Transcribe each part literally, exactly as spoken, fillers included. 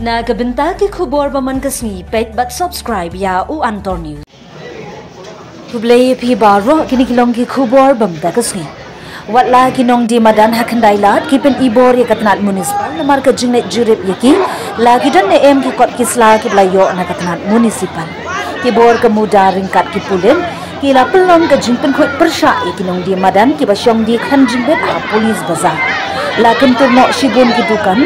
Na ka bynta ki khubor ba man ka sngi, peit bad subscribe ïa u Antor News. Khublei ïa phi baroh, kine ki long ki khubor ba mynta ka sngi. Wat la ki nongdie madan ha Khyndai Lad ki pyn-i bor ïa ka tnat municipal namar ka jingleit jurip ïa ki, la ki don ne em ki kot ki sla kiba la ïoh na ka tnat municipal. Ki bor ka MUDA ryngkat ki pulit ki la pynlong ka jingpynkhuid pyrshah ïa ki nongdie madan kiba shong die khlem jingbit ha Police Bazar. La kyntur noh shibun ki dukan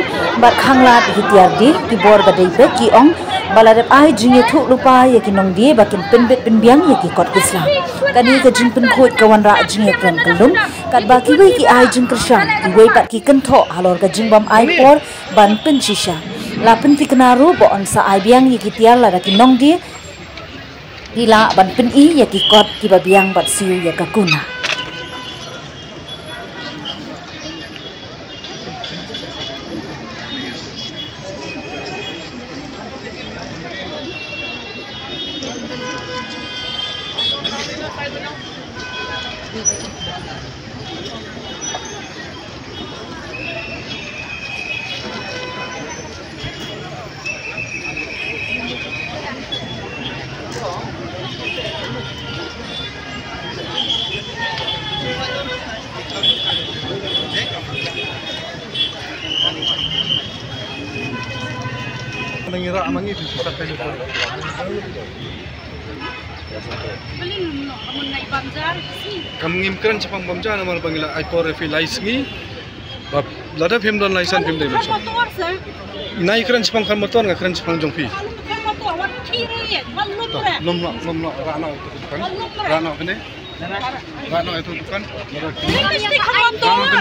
bad khanglad ïa ki tiar die. Ki bor ba dei beit ki ong ba la dep ai jingïathuh lypa ïa ki nongdie ba kin pynbit pynbiang ïa ki kot ki sla. Kane ka jingpynkhuid ka wanrah jingïakren kyllum katba kiwei ki ai jingkyrshan, kiwei pat ki kynthoh halor ka jingbym ai por ban pynshisha. La pynthikna ruh ba yn sa ai biang ïa ki tiar lada ki nongdie ki lah ban pyn-i ïa ki kot kiba biang bad siew ïa ka kuna. Kam ngim kren shaphang bam ja namar ba ngi la ai por ïa phi lai sngi. Ba lada phim don license phim dei ban shong. Nai kren shaphang khan motor, nga kren shaphang jong phi. Lum noh, lum noh, rah noh ïa tu dukan. Rah noh ïa tu dukan. Rah noh ïa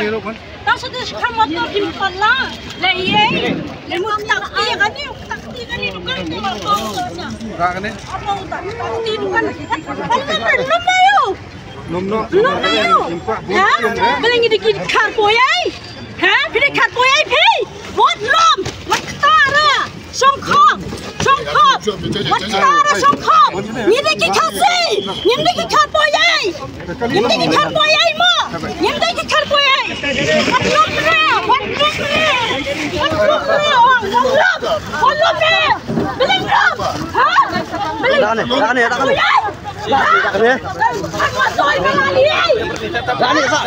tu dukan. Tang sa tu shi khan motor phim pat la. Le ye. Le mut tak ti kan ni, tak ti kan ni dukan tu apa urusan. Rah kan ni. Apa urusan? Tak ti dukan. Lum noh, lum noh. Lum noh. Lum noh. Ha? Bela ngi dei ki khar poi ai. Ha? Phi dei khar poi ai phi. Wat lum. Wat ktara. Shongkhop, shongkhop. Wat ktara shongkhop. Ngi dei ki Khasi. Ngim dei ki khar poi ai. Ngim dei ki khar poi ai mo. Ngim dei ki khar poi ai. Wat lum re, wat lum re. Wat lum re. Wat lum. Wat lum re. Bela lum. Ha? Bela lum. Dah ni, dah ni, dah ni. Poi ai. Dah ni. Dah ni, dah.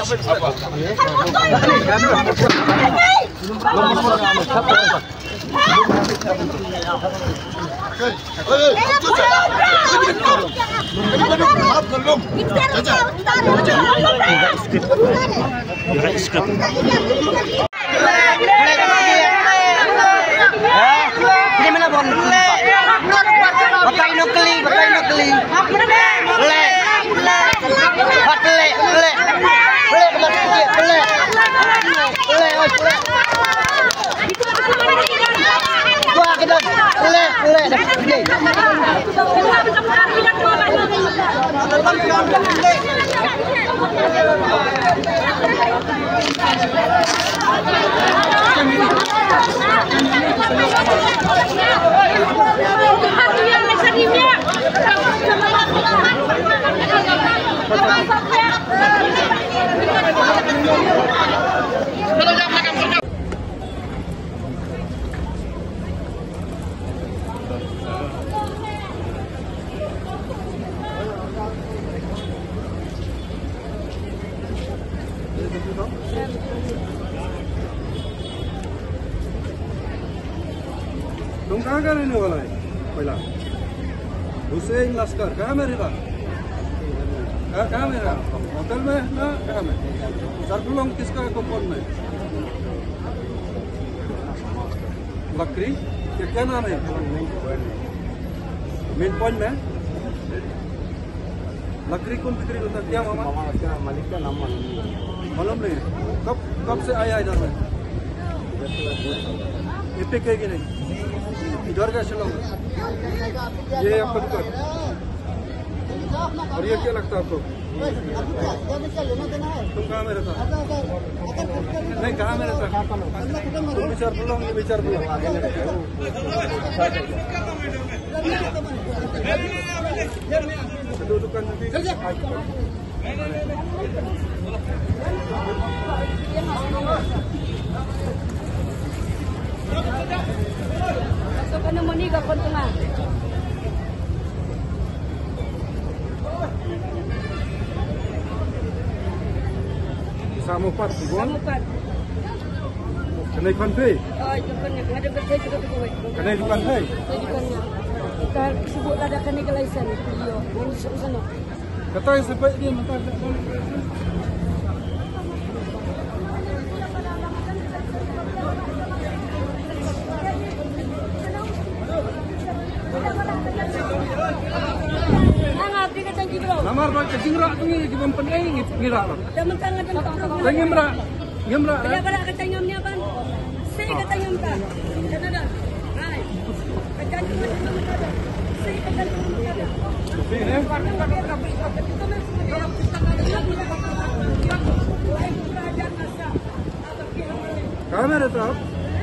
Batai nukli, batai nukli. Leh. Bat leh, leh. Leh, bat leh, leh. Leh, oi, leh. Dua kedok. Leh, leh. तुम कहाँ का रहने वाला है? पहला हुसैन लश्कर कहाँ में रहता? कहाँ, कहाँ में रहा? होटल में ना कहाँ में? सरकुलम किसका कंपाउंड में? लकड़ी? क्या, क्या नाम है? मेन पॉइंट में? लकड़ी कौन बिक्री होता है? क्या मामा? मामा, क्या मालिक का नाम मालूम नहीं है। मालूम नहीं है। कब, कब से आया इधर में? ये पे कहेगी नहीं। इधर का शिलोंग। ये आपका दुकान। और ये क्या लगता है आपको? तुम कहाँ में रहता? नहीं, कहाँ में रहता? तुम विचार बोलो, ये विचार बोलो। Sa mo pat, Sibon? Sa mo pat. Kane khan phi? Oh, ito khan nga. Ada betul juga tu, boy. Kane dukan phi? Ito dukan nga. Ka sibuk lada kane ka license. Iyo, ngan sibuk sana. Kata yang sebab dia mentang tak tahu. Nga nga phi ka tang ki bro. Namar ba ka jingrah tu ngi ki bym pyneng ngi ngi rah. Da mentang nga da mentang. Tang ngi mrah. Ngi mrah. Bala bala ka tang ngam nia ban. Sei ka tang ngam ta. Ka da da. Hai. Ka tang ngam ta. Sei ka tang ngam ta. Sei ne. Kamera tu.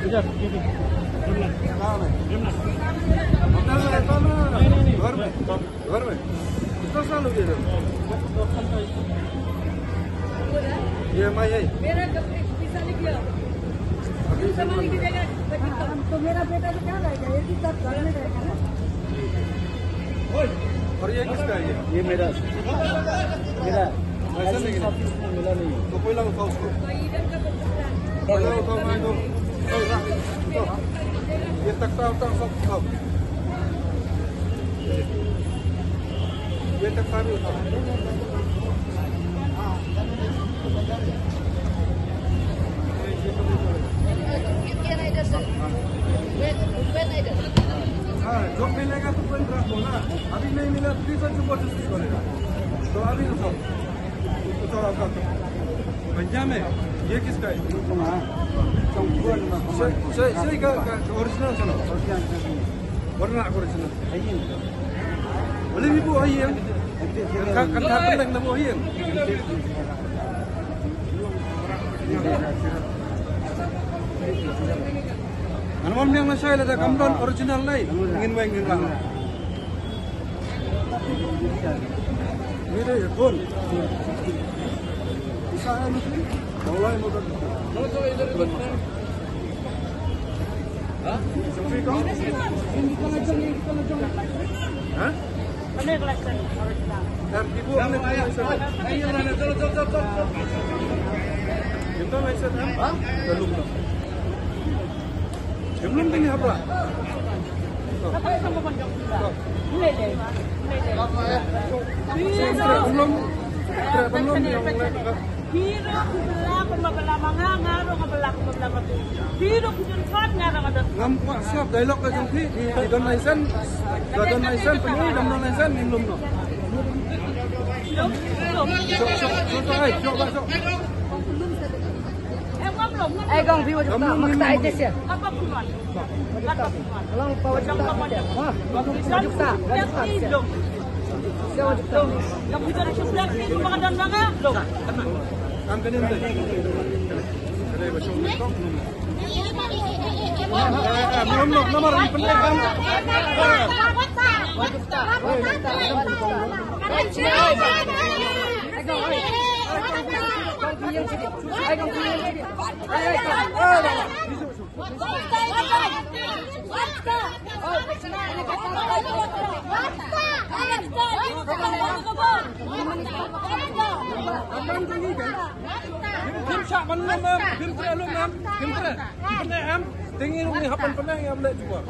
Ijar, ijar. Kamera. Kamera, kamera. Kamera. घर में? कितना साल हो गया इधर? ये माई है? मेरा कब पैसा लिख गया? अभी संभालने की जगह। हाँ, तो मेरा बेटा भी क्या रहेगा? ये भी सब घर में रहेगा ना? और ये किसका है ये? ये मेरा। मेरा। ऐसा नहीं है। मिला नहीं है। तो पहला उठाओ उसको। पहला उठाओ, मैं दो। ये तख्ता उठाओ, सब उठाओ। ये तख्ता भी उठाओ। हाँ, जो मिलेगा तो तुरंत रखो ना। अभी नहीं मिला तो फिर से जबरदस्ती करेगा। तो अभी रुको। Ito, ito, ito. Benjamin, ये किसका है? Shay, Shay, Shay का, का original है ना? Warna original. Boleh ibu ayam? Kan, kan tak pernah nemu ayam. Anu, yang Shay la da kam don original lai. Ngin weng ngin rang. Mira, ya, bon. Isa, ano, si? Wala, ano, si? Ha? Ha? Ano yung klase? Original. Sir, di po, ano yung klase? Ayun, ano, chalo, chalo, chalo, chalo. Yung to, may isa, ha? Ha? Talong na. Yung lum din, ha, bro? Tapos sa mga bundok nila. Hindi, hindi. Hindi, hindi. Yung lum, yung lum, yung Hero ki bla ko ma bla ma nga, nga ruh nga bla ko ma bla ma tu. Hero ki don thot nga ruh nga don. Ngam kwah sngap dialogue ka jong phi, ki, ki don license, ka don license, pynlong, dam don license, ngim lum noh. Lum, lum. Sok, sok, sok, sok, ai, sok, sok. Eh, kong, phi wa jukta, makta ai te sia. Apa pun. Lang pa wa jukta. Ha? Wa jukta, wa jukta. Sia wa jukta. Phim shah ban lum em, phim treh lum em, phim treh. Phim treh em, te ngi ruh ngi hap ban pyneh, ngi hap leh jubor.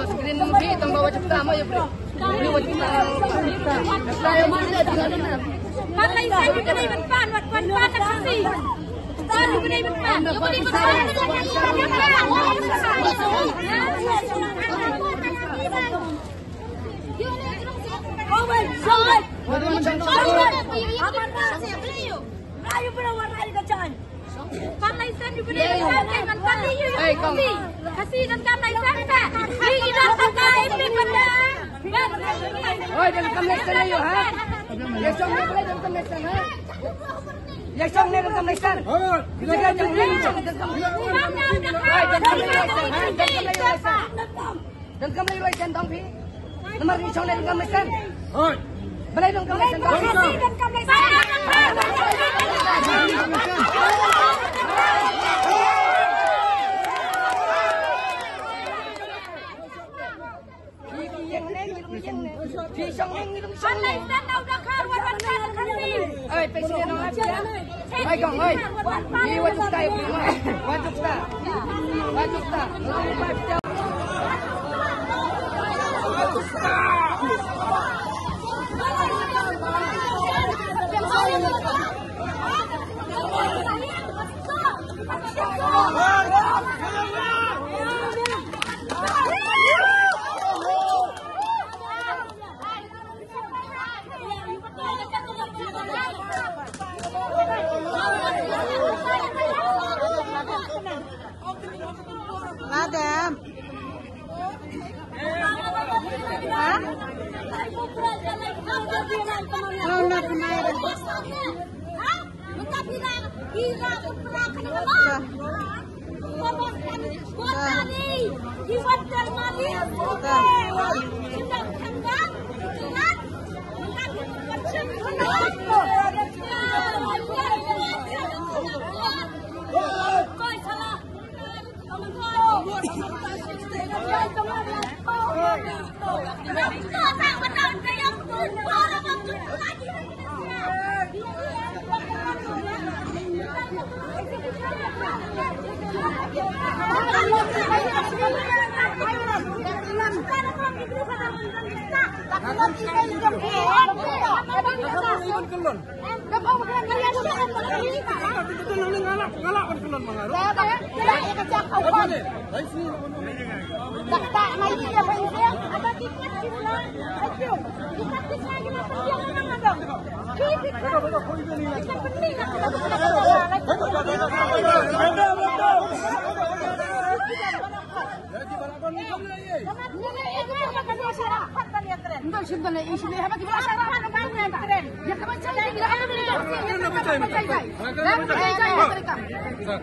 Screen nang pi tang bawa cepat sama ya, bro. Ini wajib kita. Saya mana dia? Pan lai sen u dei ban pan, wat pan pan na Khasi. Pan u dei ban pan. U dei ban pan. Pan lai sen u dei ban pan, kan pan ïa u. Khasi donkam lai sen ka. Ïa i donkam lai sen ka. Oi, donkam lai sen ïa u, ha? Ïa song ne donkam lai sen, ha? Ïa song ne donkam lai sen. Oi, donkam lai sen, ha? Donkam lai sen, ha? Donkam lai sen. Donkam lai sen dong phi. Namar ngi shong ne donkam lai sen. Hoi. Balei donkam lai sen dong phi? Donkam lai sen. Phi, phi ïeng ne ngi dong ïeng ne. Phi shong ne ngi dong shong ne. Lai sen dau da khar wan wan kan kan ni. Ai, phi shong ne dong lai sen. Hai kong, hai. Ni wajib tak, wajib tak. Wajib tak. Madam. Ha? Oh, no, tonight.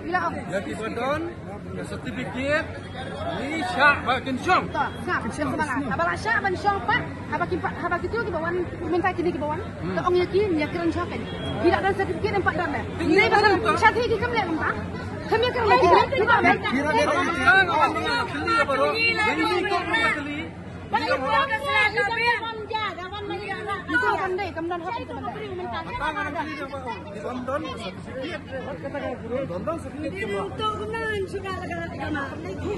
Ïa ki ba don ka certificate, ngi shah ba kin shong. Haba la shah ban shong pat, haba ki pat, haba kito ki ba wan, mynta kine ki ba wan. Ka ong ïa ki, ïa kren shah kan. Ki la don certificate em pat don ne. Ngi ba don shah ki kam leh mynta. Kam ïa kren leh ki leh ki ba don. Ito kan dei kam don hok ito kan dei.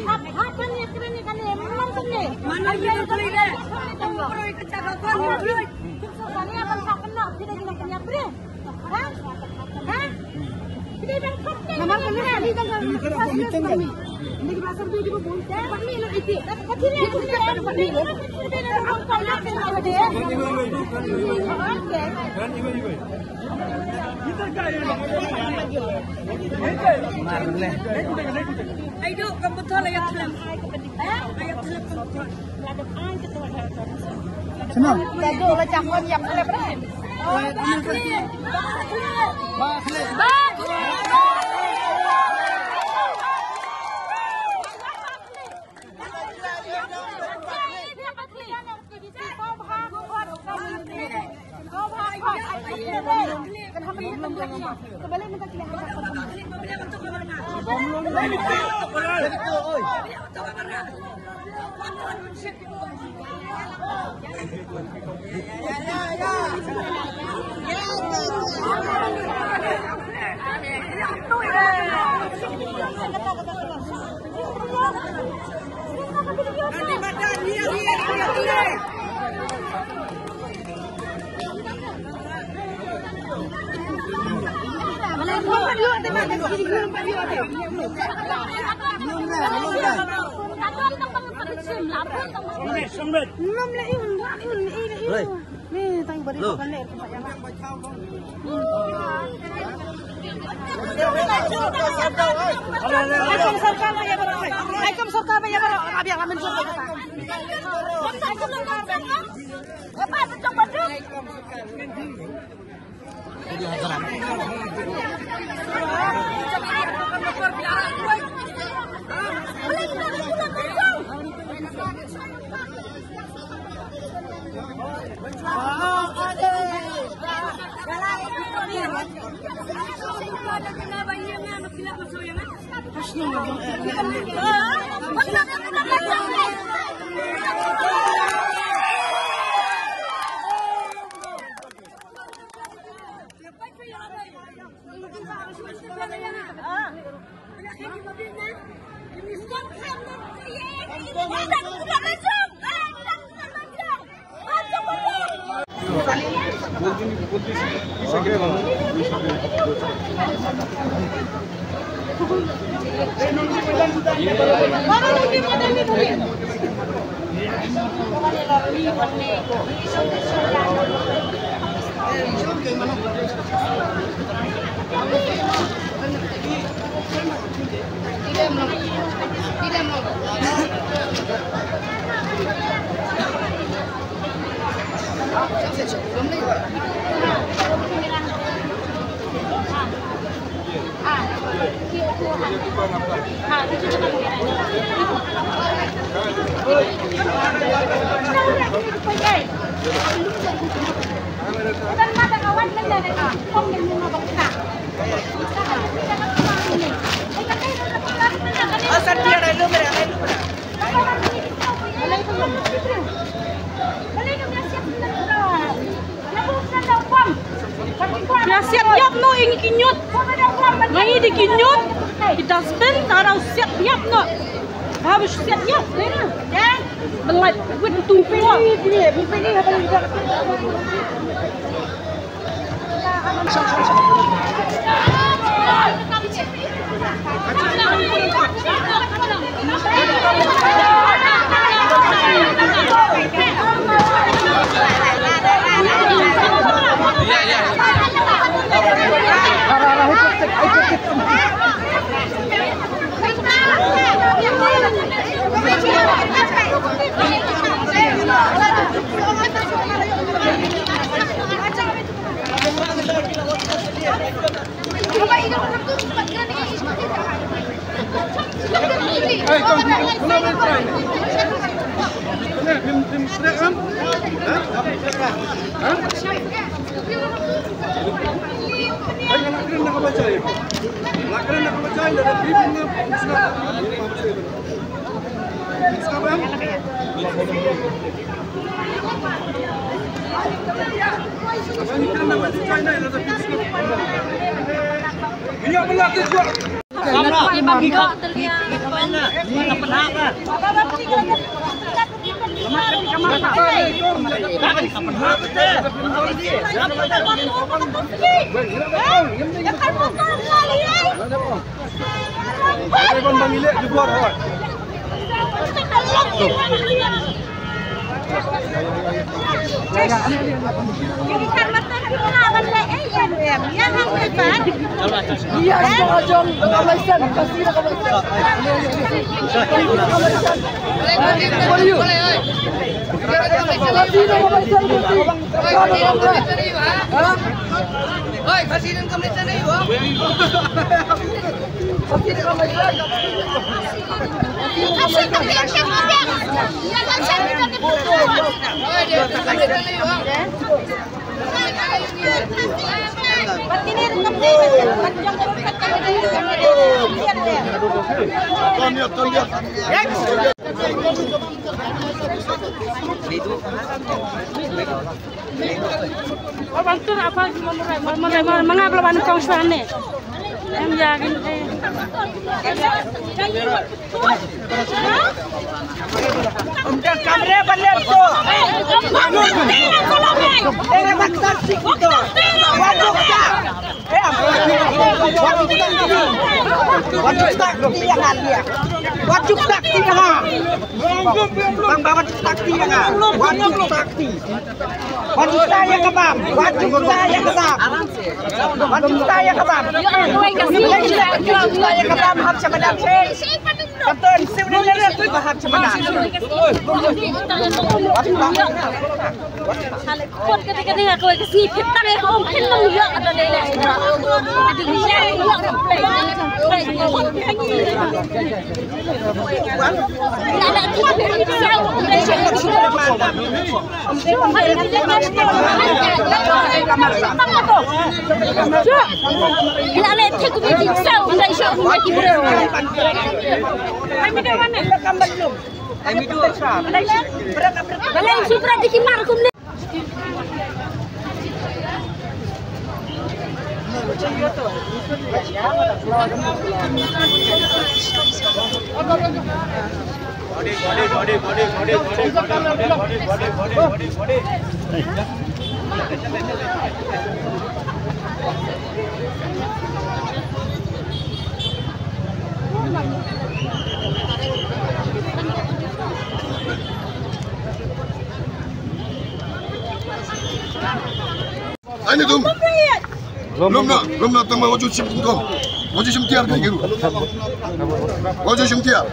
Hap hap kan ïa kren ïa kane, man kan ne. Namar kane ka legal commitment. Ni ki ba survey ki ba bun. Department lo iti. Department lo iti. Ai duk ka botol ïa thlem. Eh? Ïa thlem ka botol. Sino? Ka duk la chak wan ïa thlem. Ïa siat ïap noh ïa ngi ki ñiut. Nga ngi dei ki ñiut. Ki dustbin, tara u siat ïap noh. Ha ba siat ïap, dei na. Belait wit tu ko. Manga bla ban kong shwa ne. Em ya gin te. Kamre ban ler to. Tere ban tar sik to. Wan ruk ta. Em. Wat ju kta kti ïa nga, ïa. Wat ju kta kti ïa nga. Bang ba wat ju kta kti ïa nga. Wat ju kta kti. Wat ju kta ïa ka bam. Wat ju kta ïa ka bam. Wat ju kta ïa ka bam. Wat ju kta ïa ka bam. Hap sha madan seh. Katun siew ne ne tu ba hap sha madan. Wat ju kta. Kot kata kata nga kawai ka sngi phet tang ïa ka um phet tang ïa ka dei leh. Ila le thik bi ki saw dai sho ki breu. Balai supra diki mar kumne. Ani dum. Lum na, lum na tang ma wajib sim kum dum. Wajib sim tiar kan giru. Wajib sim tiar.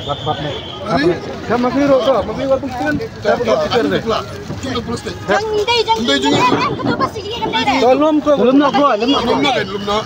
Bat bat ne. Ani? Kan ma giru ko, ma giru wat bukan. Tiar tiar ne. Tum tum plastik. Jang dei jang dei jang. Lum ko, lum na ko, lum na. Lum na kan, lum na.